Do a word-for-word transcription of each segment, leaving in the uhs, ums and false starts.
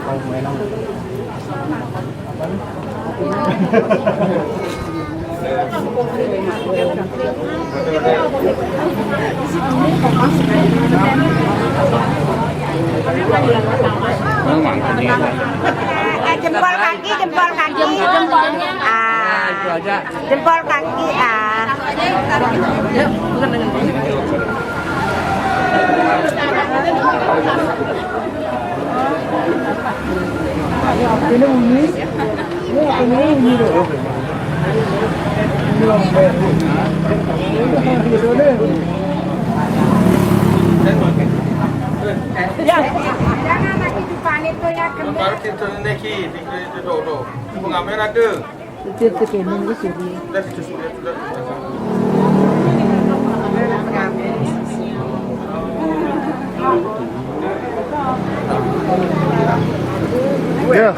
Eh, jempol kaki, jempol kaki. Jempolnya. Ah, itu aja. Jempol kaki, ah. Jangan lagi dipanik tuh ya, gemes. Baru tidur ini, Ki. Tidur itu dulu. Pengamen ada. Tidur ke gunung ke sini. Udah tidur sini, udah. Ya.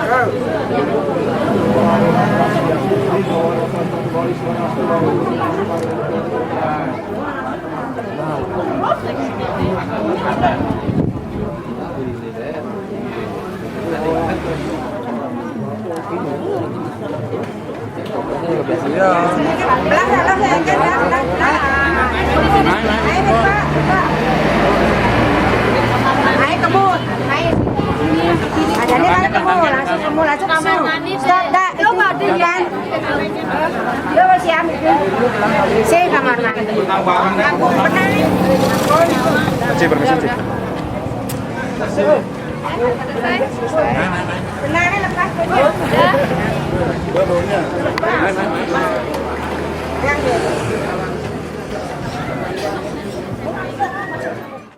Ayo, kebun. Ayo. Ada nih, ada kebun. Langsung kebun, langsung kebun. Stop, dah. Itu bukan. Yo, masih ambil. Saya kamar mandi. Cik, permisi, Cik. Benar, lepas dulu.